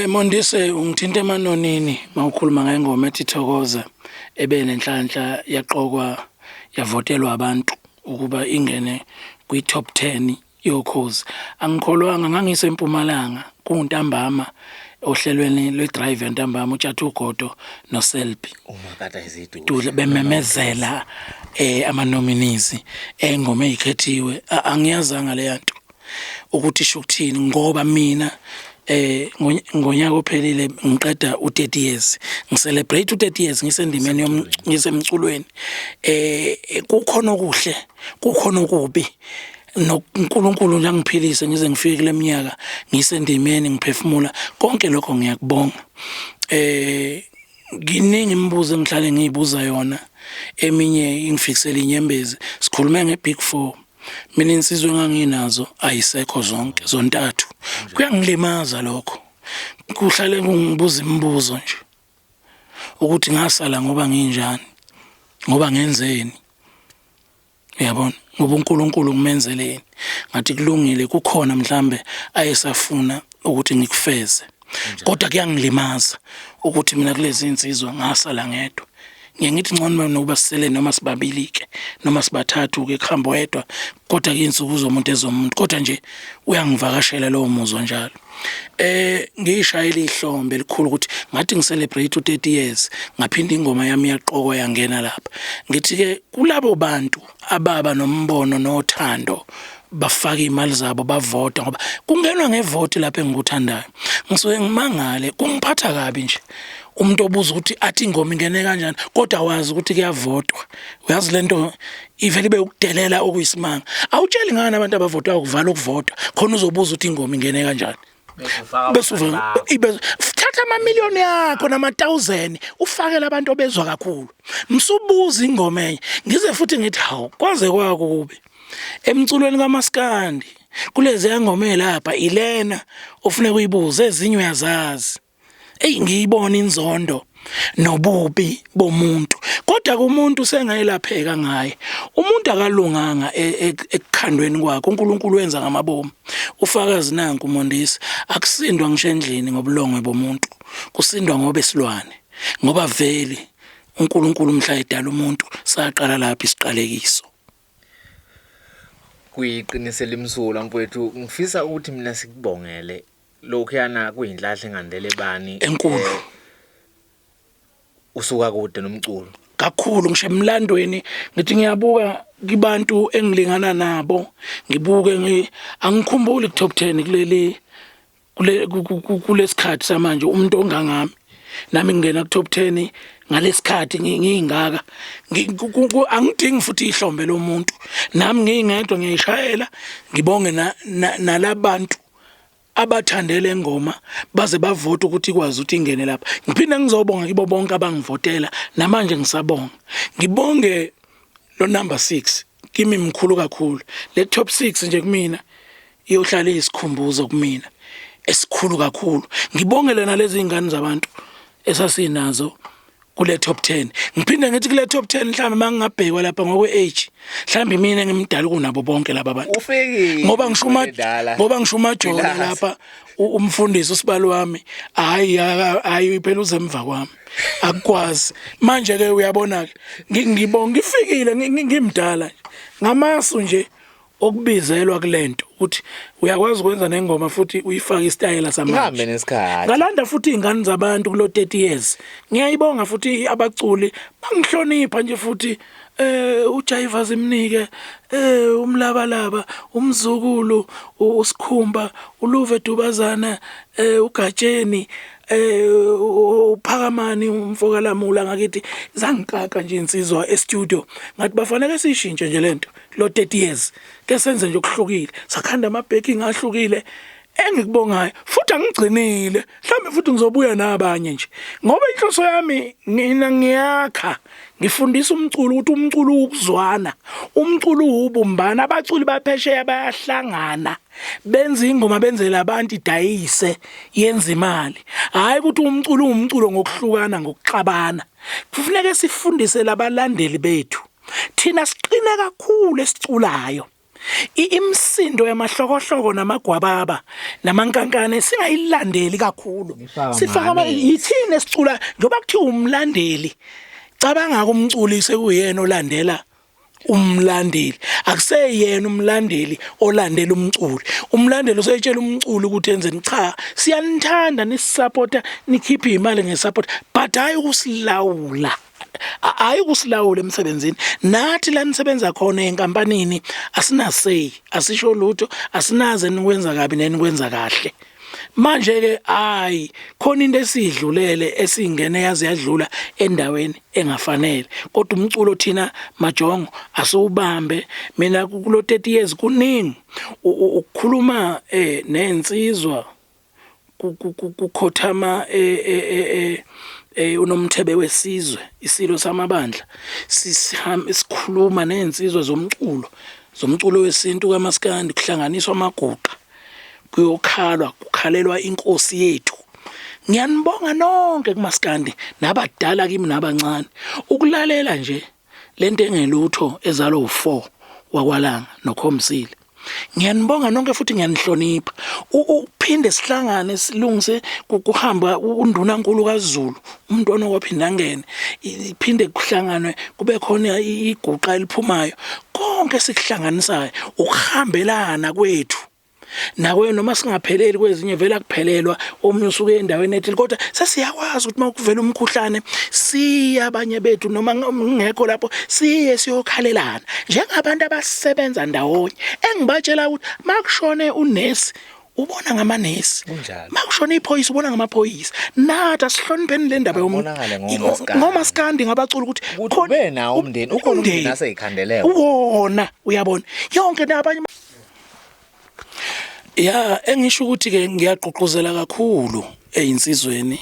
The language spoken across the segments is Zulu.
Mondise, ungithinta emanonini mawukhuluma ngengoma ethi Thokoza ebe nenhlanhla yaqokwa, yavotelwa abantu ukuba ingene kwi top 10 yokhozi. Angikholwanga, ngangisempumalanga kuntambama ohlelweni lwe-drive yantambama, uTshatha uGodo noSelby umakata izidudla Dudla bememezela ama nominees engoma ezikhethiwe. Angiyazanga le yanto ukuthi isho ukuthini, ngoba mina ngonyaka ophelile ngiqeda u30 years, ngicelebrate u30 years ngisendimeni, ngisemculweni. Kukhona okuhle, kukhona okubi, noNkulunkulu nje angiphilise ngize ngifike kule minyaka ngisendimeni, ngiphefumula konke lokho, ngiyakubonga. Giningi imibuzo engihlale ngiyibuza yona, eminye ingifikisela inyembezi. Sikhulume nge-big four, mina insizwa enganginazo ayisekho, zonke zontathu. Kuyangilimaza lokho, kuhlale kungibuza imibuzo nje ukuthi ngasala ngoba nginjani, ngoba ngenzeni, uyabona, ngoba uNkulunkulu kumenzeleni. Ngathi kulungile, kukhona mhlambe ayesafuna ukuthi ngikufeze, kodwa kuyangilimaza ukuthi mina kulezi insizwa ngasala ngedwa. Ngiye ngithi ngcono nokuba sisele noma sibabili ke noma sibathathu ke, kuhamba wedwa, kodwa ke insuku zomuntu ezomuntu, kodwa nje uyangivakashela lowo muzwa njalo. Ngishayela ihlombe elikhulu ukuthi ngathi ngicelebrate u30 years, ngaphinda ingoma yami yaqokwa, yangena lapha. Ngithi ke kulabo bantu ababa nombono nothando, bafaka imali zabo, bavota, ngoba kungenwa ngevoti lapha. Engikuthandayo, ngisuke ngimangale, kungiphatha kabi nje umuntu obuza ukuthi athi ingoma ingene kanjani kodwa wazi ukuthi kuyavotwa. Uyazi, lento ivele ibe ukudelela okuyisimanga. Awutsheli ngani abantu abavotayo kuvala ukuvota khona uzobuza ukuthi ingoma ingene kanjani, bese ibe thatha amamiliyoni yakho nama-thousand ufakele abantu obezwa kakhulu, msubuza ingoma enye. Ngize futhi ngithi hawu, kwaze kwakubi emculweni kaMaskandi kulezi yangoma lapha, ilena ofuneka uyibuze, ezinye uyazazi. Eyi, ngiyibona inzondo nobubi bomuntu, kodwa kumuntu sengayelapheka ngaye. Umuntu akalunganga ekukhandweni kwakhe, uNkulunkulu wenza ngamabomu. Ufakazi nanku Mondisi, akusindwa ngisho endlini ngobulongwe bomuntu, kusindwa ngoba esilwane, ngoba veli uNkulunkulu mhla edala umuntu saqala lapha isiqalekiso. Kuyiqiniso elimsulwa, mfowethu. Ngifisa ukuthi mina sikubongele lokhuyana, kuyinhlahla engandele bani enkulu. Usuka kude nomculo. Kakhulu, ngisho emlandweni ngithi ngiyabuka kibantu engilingana nabo, ngibuke angikhumbuli ku top 10 kuleli kule kulesikhathi samanje umuntu ongangami nami ngingena ku top 10 ngalesikhathi ngiyingaka. Angidingi futhi ihlombe lomuntu, nami ngiyingedwa ngiyishayela. Ngibonge nalabantu abathandele ingoma baze bavote ukuthi ikwazi ukuthi ingene lapha. Ngiphinde ngizobonga kibo bonke abangivotela, namanje ngisabonga. Ngibonge lo number 6, kimi mkhulu kakhulu. Le top 6 nje kumina iyohlala isikhumbuzo kumina esikhulu kakhulu. Ngibongele nalezi ingane zabantu esasinazo kule top 10. Ngiphinde ngithi kule top 10, mhlawumbe mangingabhekwa lapha ngokwe age, mhlawumbe mina ngimdala kunabo bonke laba bantu. Ufikile. Ngoba ngisho ngoba ngisho uMajola lapha, umfundisi usibalo wami, hayi hayi, phela uzemva kwami, akukwazi. Manje ke uyabona ke, ngibonga ngifikile ngimdala nje ngamasu nje okubizelwa kulento ukuthi uyakwazi ukwenza nengoma futhi uyifake isitayela samanje. Ihambe nesikhathi. Ngalanda futhi izingane zabantu kulo 30 years. Ngiyayibonga futhi, abaculi bangihlonipha nje futhi, uJaiva Zimnike, umlabalaba, umzukulu uSikhumba, uLuve Dubazana, uGatsheni, uPhakamani umfokalamula ngakithi. Zangikaka nje insizwa e studio, ngathi bafanele sishintshe nje lento lo 30 years, ke senze nje okuhlukile, sakhanda ama backing ahlukile. Engikubongayo futhi, angigcinile, mhlawumbe futhi ngizobuya nabanye nje, ngoba inhloso yami mina ngiyakha, ngifundisa umculo ukuthi umculo ukuzwana, umculo ubumbana. Abaculi baphesheya bayahlangana, benza ingoma, benzela abantu, idayise, yenza imali. Hayi ukuthi umculo ungumculo ngokuhlukana, ngokuxabana. Kufuneka sifundise labalandeli bethu, thina siqine kakhulu esiculayo. Imisindo yamahlokohloko namagwababa namankankane singayilandeli kakhulu. Sifaka yithini esicula njengoba kuthiwa umlandeli. Cabanga kumculi sekuyena olandela umlandeli, akuseyena umlandeli olandela umculi. Umlandeli useyitshela umculi ukuthi enzeni. Cha, siyanithanda nisupporta, nikhiphe imali ngesupport, but hayi ukusilawula, hayi ukusilawula emsebenzini. Nathi la nisebenza khona enkampanini asinasey, asisho lutho, asinaze nikwenza kabi nenikwenza kahle. Manje ke hayi khona into esidlulele esingene yaze yadlula endaweni engafanele, kodwa umculo thina majongo asiwubambe. Mina kulo 30 years kuningi ukukhuluma nensizwa kukhothama unomthebe wesizwe, isilo samabandla, sikhuluma nezinsizwa zomculo wesintu kaMaskandi, kuhlanganiswa amaguqa, kuyokhalwa, kukhalelwa inkosi yethu. Ngiyanibonga nonke kumaskandi, nabadala kimi nabancane, ukulalela nje lento engelutho ezalwa u4 wakwalanga nokhomsile. Ngiyanibonga nonke futhi ngiyanihlonipha. Uphinde sihlangane silungise kuhamba undunankulu kaZulu, umntwana okwaphinda angene, iphinde kuhlanganwe kube khona iguqa eliphumayo. Konke sikuhlanganisayo ukuhambelana kwethu nawe, noma singapheleli kwezinye vele akuphelelwa, omunye usuke endaweni ethile, kodwa sesiyakwazi ukuthi makuvela umkhuhlane siya abanye bethu noma ngekho lapho siye siyokhalelana njengabantu abasebenza ndawonye. Engibatshela ukuthi makushone unesi ubona ngamanesi, makushone iphoyisa ubona ngamaphoyisa. Nathi asihlonipheni le ndaba ngomaskandi ngabacula ukuthi khona nawo umndeni, ukhona umndeni aseyikhandele wona, uyabona yonke nabanye. Ya, engisho ukuthi ke ngiyagqugquzela kakhulu ezinsizweni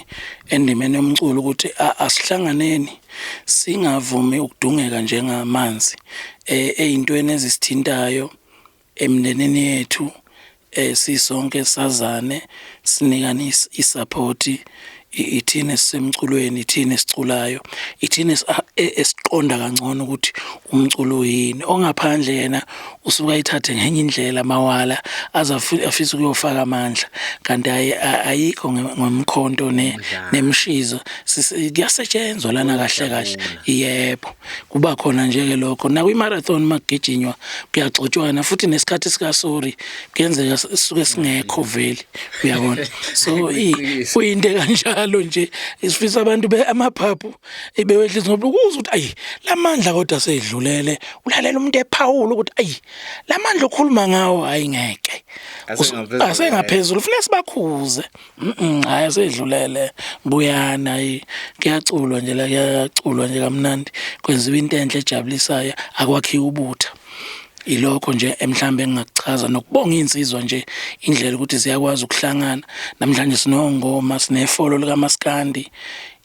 endimeni yomculo ukuthi asihlanganeni, singavumi ukudungeka njengamanzi eyintweni ezisithintayo emndenini yethu, sisonke sazane, sinikane isupport. Ithina esisemculweni, ithina esiculayo, ithina esiqonda kangcono ukuthi umculo uyini. Ongaphandle yena usuke ayithathe ngenye indlela mawala, aze afise ukuyofaka amandla, kanti ayikho ngomkhonto nemshizo. Kuyasetshenzwa lana kahle kahle. Yebo, kuba khona nje ke lokho nakwi-marathon makugijinywa kuyagxotshwana, futhi nesikhathi sika sorry kuyenzeka sisuke singekho vele, uyabona. So kuyinto kanjalo nje, isifisa abantu be amaphaphu ebewehlisa ngoba ukuzwa ukuthi ayi lamandla kodwa seyidlulele, ulalela umuntu ephawula ukuthi ayi lamandla okhuluma ngawo hayi ngeke asengaphezulu, ufuna sibakhuze. Hayi asedlulele, buyana, hayi kuyaculwa nje la, kuyaculwa nje kamnandi, kwenziwa into enhle ejabulisayo, akwakhiwa ubutha. Ilokho nje emhlambe engingakuchaza, nokubonga insizwa nje indlela ukuthi ziyakwazi ukuhlangana. Namhlanje sinongoma, sinefolo likaMaskandi,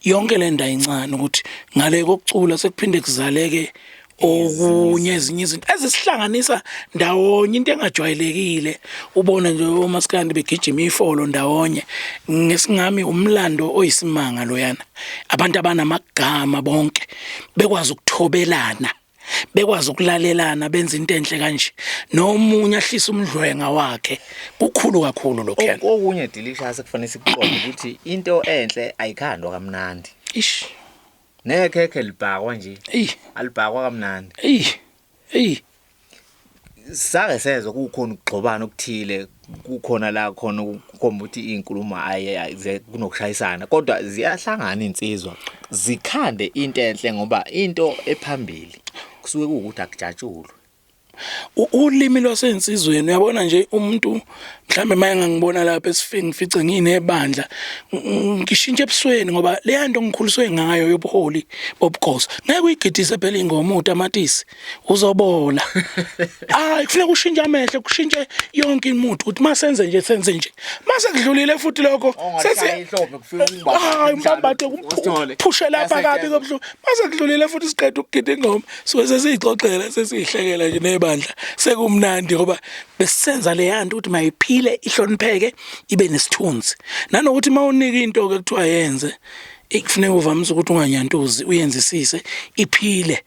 yonke le ndawo incane ukuthi ngale kokucula sekuphinde kuzaleke okunye, ezinye izinto ezisihlanganisa ndawonye, into engajwayelekile. Ubone nje omaskandi begijima ifolo ndawonye, ngesingami umlando oyisimanga loyana, abantu abanamagama bonke bekwazi ukuthobelana, bekwazi ukulalelana, benza into enhle kanje, nomunye ahlisa umdlwenga wakhe, kukhulu kakhulu lokho. Okunye Delicious kufanele sikuqonde ukuthi into enhle ayikhandwa kamnandi. Ish. Nekhekhe libhakwa nje. Alibhakwa kamnandi. Ey. Ey. Sake sezwe kukhona ukugxobana okuthile, kukhona la khona ukukhomba ukuthi izinkulumo ayi kunokushayisana, kodwa ziyahlangana insizwa zikhande into enhle, ngoba into ephambili kusuke kuwukuthi akujatshulwe. Ulimi lwasensizweni, uyabona nje umuntu mhlambe maye ngangibona lapha esifike ngifice nginebandla, ngishintshe ebusweni, ngoba leya nto ngikhuliswe ngayo yobuholi bobukhosi ngeke uyigidise phela ingoma utamatisi uzobola. Hayi, kufuneka ushintshe amehlo, kushintshe yonke imuntu ukuthi masenze nje, senze nje, mase kudlulile futhi lokho. Hayi, umbambathe kuphushe lapha kabi kabuhlungu, mase kudlulile futhi siqeda ukugida ingoma, suke sesiyixoxela, sesiyihlekela nje nebandla, sekumnandi ngoba besisenza le yanto ukuthi mayiphile, ihlonipheke, ibe nesithunzi. Nanokuthi mawunika into ke kuthiwa yenze, ikufuneka uvamise ukuthi unganyantuzi, uyenzisise iphile.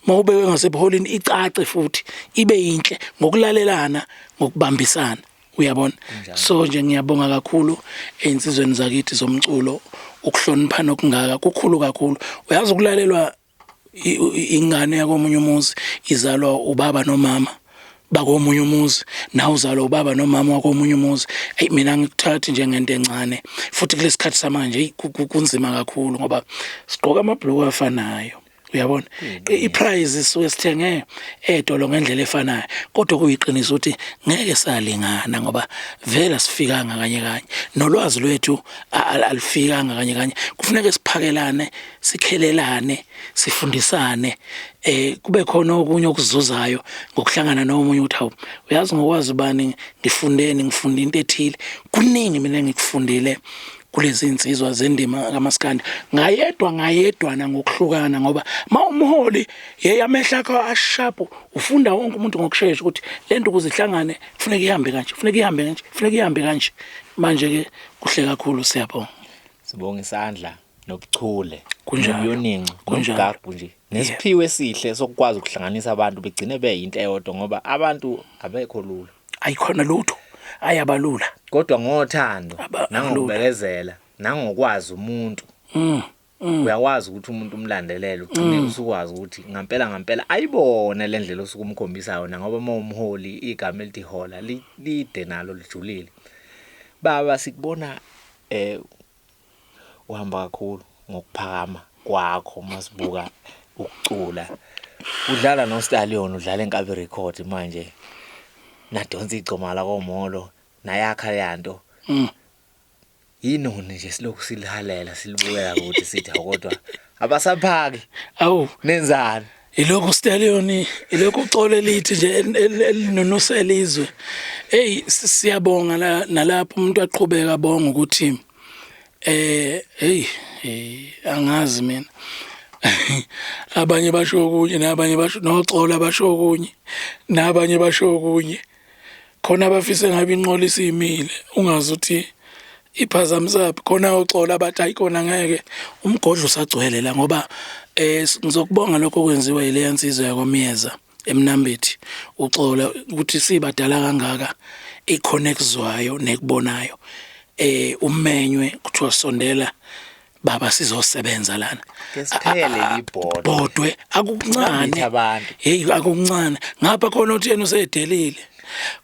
Mawubekwe ngasebuholini icace futhi ibe yinhle ngokulalelana, ngokubambisana. Uyabona? So nje ngiyabonga kakhulu einsizweni zakithi zomculo, ukuhloniphana okungaka kukhulu kakhulu. Uyazi ukulalelwa ingane yakomunye umuzi izalwa ubaba nomama bakomunye umuzi, nawe uzalwa ubaba nomama wakomunye umuzi. Eyi, mina ngikuthathi njengento encane, futhi kulesikhathi samanje eyi, kunzima kakhulu ngoba sigqoka amabhuluku afanayo. Uyabona, iprize sisuke sithenge edolo ngendlela efanayo, kodwa kuyiqiniso ukuthi ngeke salingana ngoba vele asifikanga kanye kanye, nolwazi lwethu alufikanga kanye kanye. Kufuneka siphakelane, sikhelelane, sifundisane, kube khona okunye okuzuzayo ngokuhlangana nomunye ukuthi hawu, uyazi ngokwazi bani ngifundeni, ngifunda into ethile. Kuningi mina engikufundile kulezi insizwa zendima kaMaskandi, ngayedwa ngayedwana ngokuhlukana, ngoba ma umholi yey amehla akho asharp, ufunda wonke umuntu ngokushesha ukuthi lento ukuze ihlangane kufuneka ihambe kanje, kufuneka ihambe kanje, kufuneka ihambe kanje. Manje ke kuhle kakhulu, siyabonga. Sibonga isandla nobuchule, Kunjalo. nobuyoninco, Kunjalo. nobugagu nje, nesiphiwo esihle sokukwazi ukuhlanganisa abantu begcine beyinto eyodwa, ngoba abantu abekho lula. Ayikhona lutho, ayabalula. Kodwa ngothando nangokubekezela nangokwazi umuntu, uyakwazi ukuthi umuntu umlandelele ugcine usukwazi ukuthi ngampela ngampela ayibone le ndlela osuke umkhombisa yona, ngoba uma umholi igama elithi hola lide nalo lijulile. Baba, sikubona uhamba kakhulu ngokuphakama kwakho masibuka ukucula, udlala noStallion, udlala enkabi record manje, nadonsa igcoma la komolo nayakha yanto. Yinoni nje silokhu silihalela silibukela ukuthi sithi awu kodwa abasaphaki. Awu, nenzani? Ilokhu Stallion, ilokhu uxolo elithi nje elinonusela izwe. Hey, siyabonga la nalapho umuntu aqhubeka bonga ukuthi hey, angazi mina. Abanye basho okunye, nabanye basho noxolo basho okunye, nabanye basho okunye. Khona abafise ngabe inqola isimile, ungazi ukuthi iphazamisaphi. Khona oxolo abathi ayikona ngeke umgodlo usagcwele la, ngoba ngizokubonga lokho okwenziwa yileya nsizwa yakwamiyeza eMnambithi, uxola ukuthi sibadala kangaka ikhona ekuzwayo nekubonayo. Umenywe kuthiwa sondela baba sizosebenza lana. Kesiphele libhodwe. Bodwe akukuncane. Abantu. Hey, akukuncane. Ngapha khona uthi yena usedelile.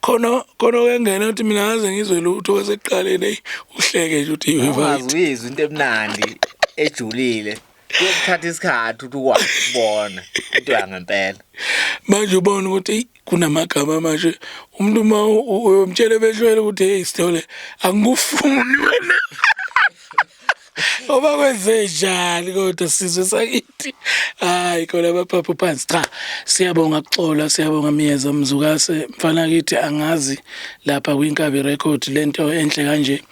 Khona khona okengena uthi mina ngaze ngizwe lutho kwasekuqaleni, hey, uhleke nje uthi ungazi uyizwe into emnandi ejulile. Kuyokuthatha isikhathi ukuthi ukwazi ukubona into yangempela. Manje ubona ukuthi kunamagama manje umuntu uma uyomtshela ebehlwele ukuthi hey Sithole angikufuni wena. Ngoba kwenze njani kodwa sizwe sakithi. Hayi khona abaphaphu phansi. Cha, siyabonga kuxola, siyabonga Miyeza Mzukase, mfana kithi angazi lapha kwinkabi record lento enhle kanje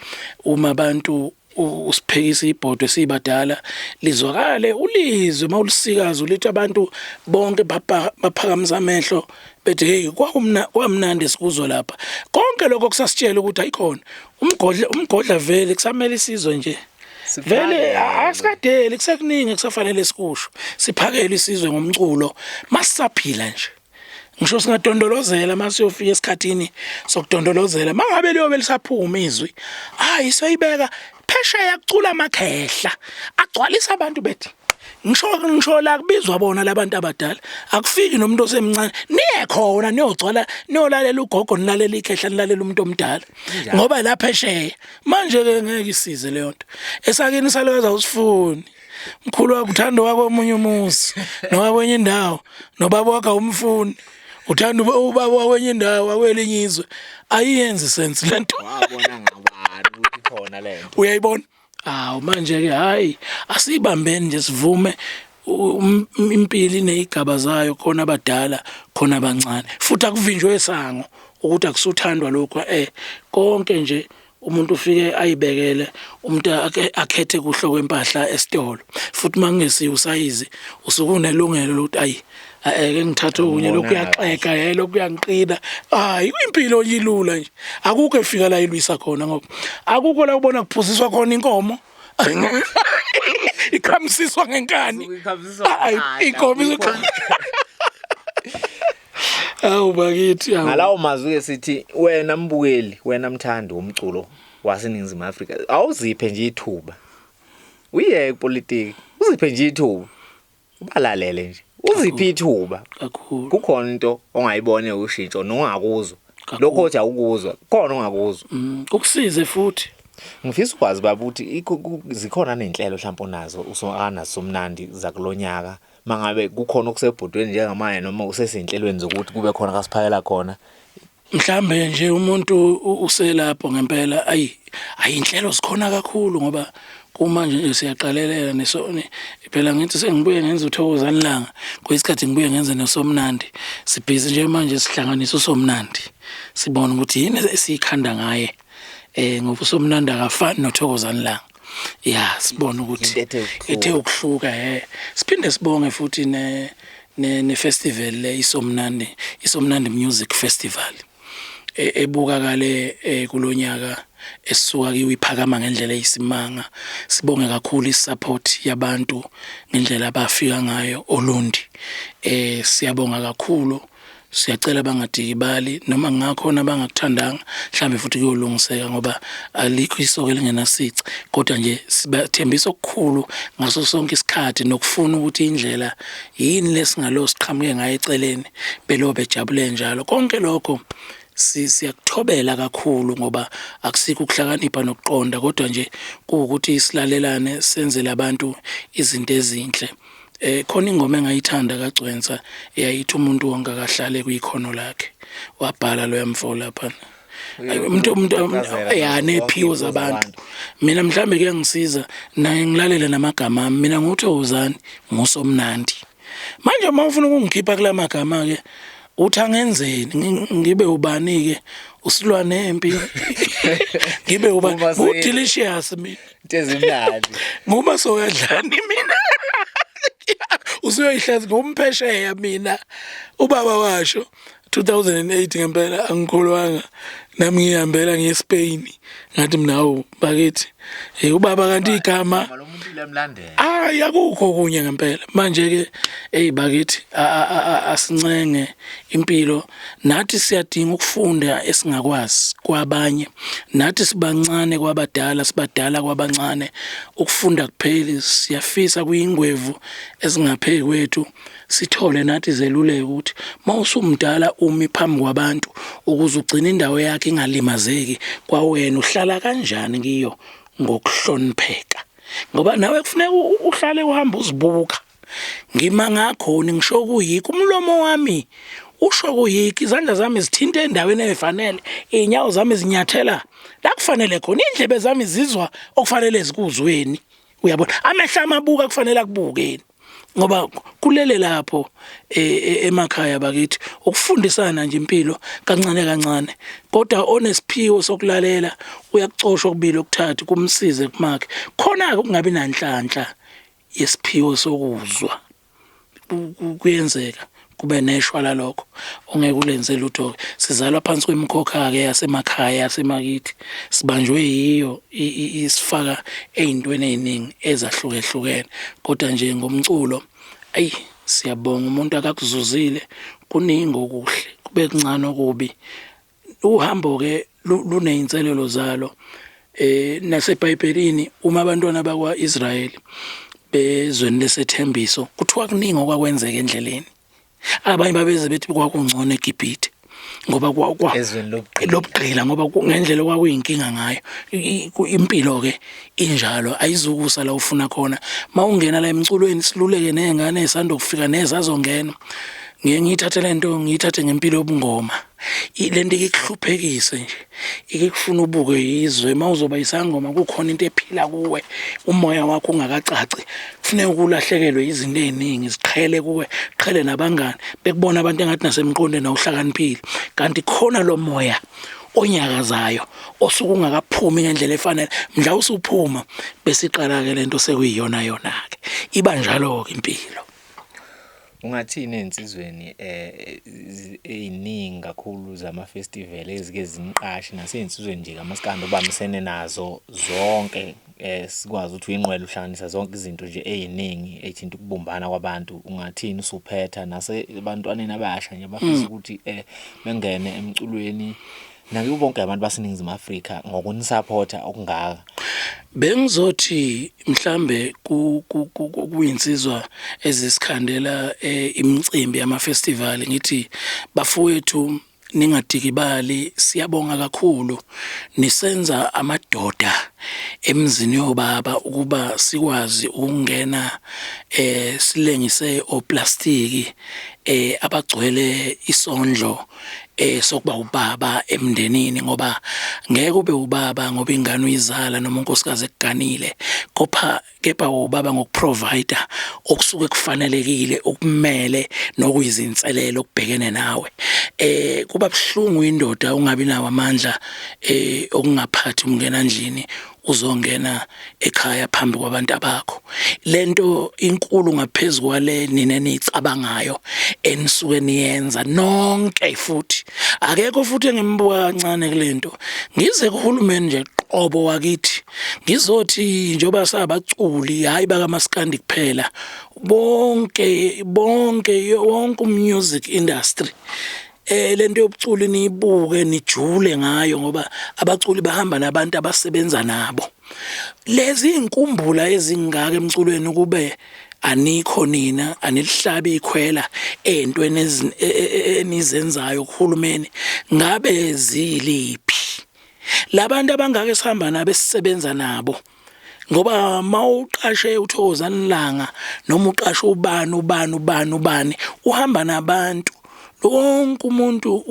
uma abantu usiphekisa ibhodwe sibadala lizwakale ulizwe mawulisikaza ulithi abantu bonke baphakamisa amehlo bethi hey kwamnandi sikuzwa lapha. Konke lokho kusasitshela ukuthi ayikhona umgodla vele kusamele isizwe nje vele asikadeli, kusekuningi kusafanele sikusho, siphakele isizwe ngomculo masisaphila nje. Ngisho singadondolozela masiyofika esikhathini sokudondolozela, mangabe liyobe lisaphuma izwi, hayi soyibeka phesheya kucula amakhehla agcwalisa abantu bethi ngisho la kubizwa bona labantu abadala, akufiki nomuntu osemncane, niye khona niyogcwala niyolalela ugogo, nilalela ikhehla, nilalela umuntu omdala ngoba la phesheya manje ke ngeke isize leyo nto. Esakini salukazi awusifuni, mkhulu wakho uthanda wakomunye umuzi noma kwenye indawo, nobaba wakho awumfuni, uthanda ubaba wakwenye indawo wakwelinye izwe. Ayiyenzi sense lento. Wabona ngabani ukuthi khona lento? Uyayibona? Awu manje ke hayi asibambeni nje sivume impilo inezigaba zayo, khona abadala khona abancane, futhi akuvinjwe esango ukuthi akusuthandwa lokho. Konke nje umuntu ufike ayibekele, umuntu akhethe kuhle kwempahla esitolo, futhi makungesiyo usayizi usuke unelungelo lokuthi ayi eke ngithathe okunye, lokhu kuyaxega, lokhu kuyangiqina. Hayi impilo ilula nje, akukho efika la ilwisa khona, ngoba akukho la ubona kuphuziswa khona inkomo ikhamisiswa ngenkani, inkomo. Awu bakithi awu. Ngalawo mazwi ke sithi wena mbukeli, wena mthandi womculo waseNingizimu Afrika, awuziphe nje ithuba. Uyeke ipolitiki, uziphe nje ithuba. Ubalalele nje. Uziphe ithuba. Kakhulu. Kukhona into ongayibona ushintsho nongakuzwa. Kakhulu. Lokho othi awukuzwa, khona ongakuzwa. Kukusize futhi. Ngifisa ukwazi baba ukuthi zikhona nezinhlelo mhlawumbe onazo usokana somnandi zakulonyaka mangabe kukhona okusebhodweni njengamanje noma usesinhlelweni zokuthi kube khona kasiphakela khona. Mhlambe nje umuntu uselapho ngempela, ayi ayinhlelo zikhona kakhulu ngoba kumanje nje siyaqalelela nesone phela. Ngithi sengibuye ngenza uThokozani Langa, kwesikhathi ngibuye ngenze noSomnandi. Sibhizi nje manje sihlanganisa uSomnandi, sibone ukuthi yini esiyikhanda ngaye, ngoba uSomnandi akafani noThokozani Langa. Ya, sibone ukuthi Into ethe ukuhluka. Ethe ukuhluka. Siphinde sibonge futhi ne festival le iSomnandi, iSomnandi Music Festival, ebukakale kulonyaka esisuka kiwo iphakama ngendlela eyisimanga. Sibonge kakhulu isupport yabantu ngendlela abafika ngayo Olundi. Siyabonga kakhulu, siyacela bangadikibali noma ngakhona abangakuthandanga, mhlambe futhi kuyolungiseka ngoba alikho isoke elingenasici, kodwa nje sibathembisa okukhulu ngaso sonke isikhathi nokufuna ukuthi indlela yini lesingalo siqhamuke ngayo eceleni belo bejabule njalo. Konke lokho siyakuthobela kakhulu ngoba akusikho ukuhlakanipha nokuqonda, kodwa nje kuwukuthi silalelane, senzele abantu izinto ezinhle. Khona ingoma engayithanda kaGcwensa eyayithi umuntu wonke akahlale kwikhono lakhe. Wabhala lo yamfo lapha umuntu ya nephiwo zabantu. Mina mhlambe kuyangisiza naye ngilalele namagama ami. Mina nguThokozani, nguSomnandi. Manje uma ufuna ukungikhipha kula magama ke uthi angenzeni? Ngibe ubani ke? Usilwane empi ngibe ubani? Ngu-delicious mina. Into ezimnandi. Nguma soyadlani mina, usuyoyihlazi ngumphesheya mina. Ubaba washo 2008 ngempela, angikholwanga nami, ngihambela ngiye eSpain, ngathi mina hawu bakithi, hey ubaba, kanti igama lo muntu liyamlandela. Hayi, akukho kunye ngempela. Manje ke hey bakithi, asincenge impilo, nathi siyadinga ukufunda esingakwazi kwabanye. Nathi sibancane kwabadala, sibadala kwabancane, ukufunda kupheli. Siyafisa kuyingwevu ezingapheki kwethu sithole nathi zeluleko ukuthi mawusumdala umi phambi kwabantu, ukuze ugcine indawo yakhe ingalimazeki, kwawena uhlala kanjani kiyo ngokuhlonipheka, ngoba nawe kufuneka uhlale uhamba uzibuka. Ngima ngakhona, ngisho kuyikho umlomo wami usho kuyikho, izandla zami zithinta endaweni efanele, iy'nyawo zami zinyathela la kufanele khona, iy'ndlebe zami zizwa okufanele zikuzweni, uyabona, amehlo amabuka kufanele akubukeni, ngoba kulele lapho emakhaya bakithi ukufundisana nje impilo kancane kancane. Kodwa onesiphiwo sokulalela uyakucosha okubili okuthathu kumsize kumakhe khona-ke ukungabi nanhlanhla yesiphiwo sokuzwa. Kuyenzeka kube neshwa lalokho ongeke ulenze lutho-ke. Sizalwa phansi kwemikhokha-ke yasemakhaya, yasemakithi, sibanjwe yiyo, isifaka ey'ntweni ey'ningi ezahlukehlukene. Kodwa nje ngomculo, ayi siyabonga, umuntu akakuzuzile kuningi okuhle, kube kuncane okubi. Uhambo-ke luney'nselelo zalo. NaseBhayibhelini uma abantwana bakwa-Israyeli bezweni lesethembiso kuthiwa kuningi okwakwenzeka endleleni. Abanye babeze bethi kwakungcono eGibhithe ngoba kwa Ezweni lobugqila. Lobugqila, ngoba ngendlela okwakuyinkinga ngayo. Impilo ke injalo, ayizukusa la ufuna khona. Mawungena la emculweni, siluleke nezingane ezisanda kufika nezazongena. Ngiye ngiyithathe lento, ngiyithathe ngempilo yobungoma. Lento ikikuhluphekise nje, ikikufuna ubuke yizwe. Mawuzoba isangoma kukhona into ephila kuwe, umoya wakho ungakacaci, kufuneka ukulahlekelwe izinto eziningi, ziqhele kuwe, qhele nabangani, bekubona abantu engathi nasemqondweni awuhlakaniphile, kanti khona lo moya onyakazayo osuke ungakaphumi ngendlela efanele. Mhla usuphuma bese iqala ke lento sekuyiyona yona ke, iba njalo ke impilo. Ungathini ey'nsizweni ey'ningi kakhulu zama-festival ezike ziniqashe nasey'nsizweni nje kamaskandi obambisene nazo zonke, sikwazi ukuthi uyinqwele uhlanganisa zonke izinto nje ey'ningi ey'thinta ukubumbana kwabantu. Ungathini usuphetha nasebantwaneni abasha nje abafisa ukuthi bengene emculweni nakubo bonke abantu baseNingizimu Afrika ngokunisupporta okungaka? Bengizothi mhlambe kuyinsizwa ezisikhandela imicimbi yama festival, ngithi bafowethu ningadikibali, siyabonga kakhulu nisenza amadoda emzini yobaba ukuba sikwazi ukungena silengise oplastiki abagcwele isondlo sokuba ubaba emndenini, ngoba ngeke ube ubaba ngoba ingane uyizala noma unkosikazi ekuganile, kepha ubaba ngokuprovide okusuke kufanelekile okumele nokuyizinselelo okubhekene nawe. Kuba buhlungu indoda ungabi nawo amandla okungaphathi umngena endlini uzongena ekhaya phambi kwabantu abakho. Lento inkulu ngaphezulu kwale nina enicabangayo enisuke niyenza nonke, futhi akekho futhi engimbuka kancane kulento. Ngize kuhulumeni nje qobo wakithi, ngizothi njengoba sabaculi hayi bakamaskandi kuphela, bonke bonke wonke umusic industry, lento yobuculi niyibuke nijule ngayo, ngoba abaculi bahamba nabantu abasebenza nabo. Lezi inkumbula ezingaka emculweni kube anikho nina, anilihlabi ikhwela entweni enizenzayo kuhulumeni, ngabe ziliphi labantu abangaka esihamba nabo esisebenza nabo? Ngoba mawuqashe uThokozani Langa noma uqashe ubani ubani ubani ubani, uhamba nabantu wonke umuntu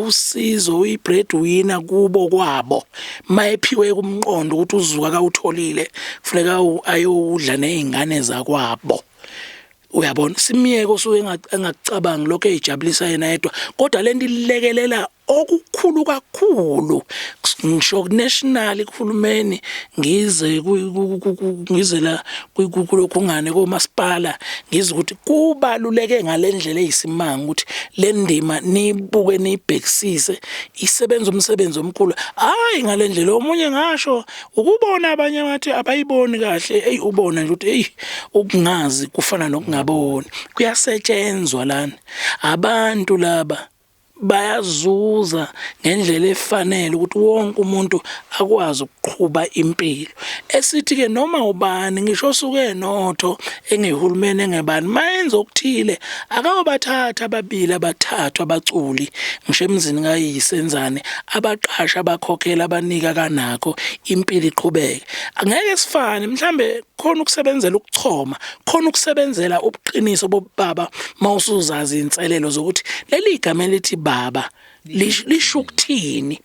usizo, uyi-breadwinner kubo kwabo. Mayephiwe kumqondo ukuthi uzuka kawutholile kufuneka ayowudla nezingane zakwabo, uyabona, simiyeke osuke engakucabangi lokho, eyijabulisa yena yedwa, kodwa lento ilekelela okukhulu kakhulu. Ngisho national kuhulumeni, ngize ngize la kulokhu ngane komasipala, ngize ukuthi kubaluleke ngalendlela eyisimanga ukuthi le ndima nibuke nibhekisise isebenza umsebenzi omkhulu, hayi ngalendlela omunye ngasho ukubona abanye bathi abayiboni kahle. Hey, ubona nje ukuthi hey, ukungazi kufana nokungaboni. Kuyasetshenzwa lana, abantu laba bayazuza ngendlela efanele ukuthi wonke umuntu akwazi ukuqhuba impilo. Esithi ke noma ubani, ngisho osuke enotho, engehulumeni, engebani, mayenza okuthile akayobathatha ababili abathathu abaculi, ngisho emzini kayisenzane, abaqasha, abakhokhela, abanika kanakho, impilo iqhubeke. Angeke sifane, mhlambe khona ukusebenzela ukuchoma, khona ukusebenzela ubuqiniso bobaba. Mawusuzazi inselelo zokuthi leli gama elithi baba lisho ukuthini,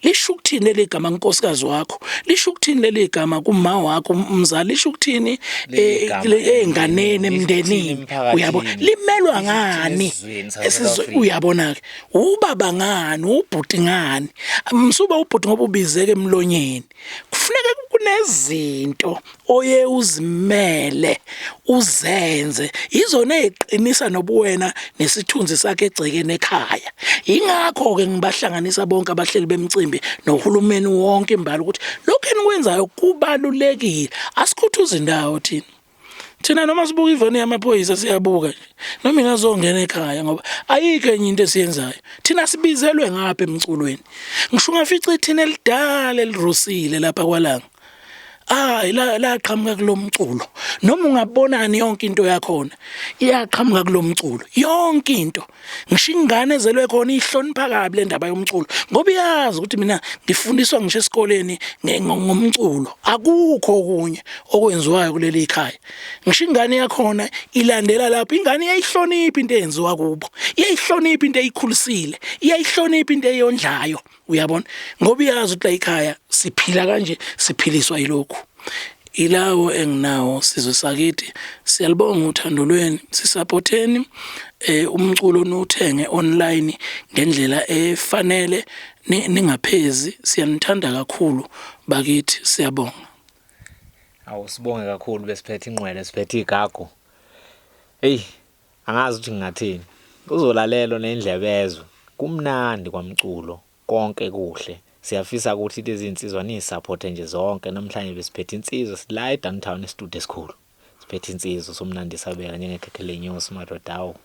lisho ukuthini leli gama nkosikazi wakho, lisho ukuthini leli gama kuma wakho umzali, lisho ukuthini ey'nganeni, emndenini, uyabona, limelwa ngani uyabona ke, ubaba ngani, ubhuti ngani, msuba ubhuti ngoba ubizeke emlonyeni. Kufuneka kunezinto oye uzimele uzenze, izona eziqinisa nobuwena nesithunzi sakhe egcekeni ekhaya. Ingakho ke ngibahlanganisa bonke abahleli bemicimbi nohulumeni wonke imbala ukuthi lokho enikwenzayo kubalulekile. Asikhuthuza indawo thina, thina noma sibuka iveni yamaphoyisa siyabuka nje noma ingazongena ekhaya, ngoba ayikho enye into esiyenzayo thina, sibizelwe ngapha emculweni. Ngisho ungafica ithina elidala elirosile lapha kwalanga, hayi, la laqhamuka kulomculo, noma ungabonani yonke into yakhona iyaqhamuka kulomculo yonke into. Ngisho ingane ezelwe khona ihlonipha kabi le ndaba yomculo, ngoba iyazi ukuthi mina ngifundiswa ngisho esikoleni ngomculo, akukho okunye okwenziwayo kuleli khaya. Ngisho ingane yakhona ilandela lapho, ingane iyayihlonipha into eyenziwa kubo, iyayihlonipha into eyikhulisile, iyayihlonipha into eyondlayo, uyabona, ngoba iyazi ukuthi la ekhaya siphila kanje, siphiliswa yilokhu. Ilawo enginawo, sizwe sakithi, siyalibonga uthando lweni, sisupporteni umculo, nuthenge online ngendlela efanele, ningaphezi. Siyanithanda kakhulu bakithi, siyabonga. Awu, sibonge kakhulu, besiphethe inqwele, siphethe igagu. Hey. Angazi ukuthi ngingathini. Uzolalelwa nendlebe ezwe. Kumnandi kwamculo, konke kuhle. Siyafisa ukuthi lezi insizwa niyisupport nje zonke. Namhlanje besiphethe insizwa sila eDowntown e-studio esikhulu. Siphethe insizwa somnandi sabeka njengekhekhe lenyosi madoda awu.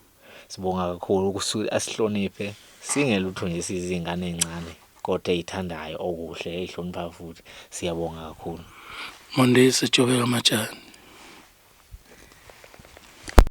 Sibonga kakhulu ukuthi asihloniphe singelutho nje sizingane ezincane kodwa ezithandayo okuhle ezihlonipha futhi. Siyabonga kakhulu. Mondise Jobeka Matshane.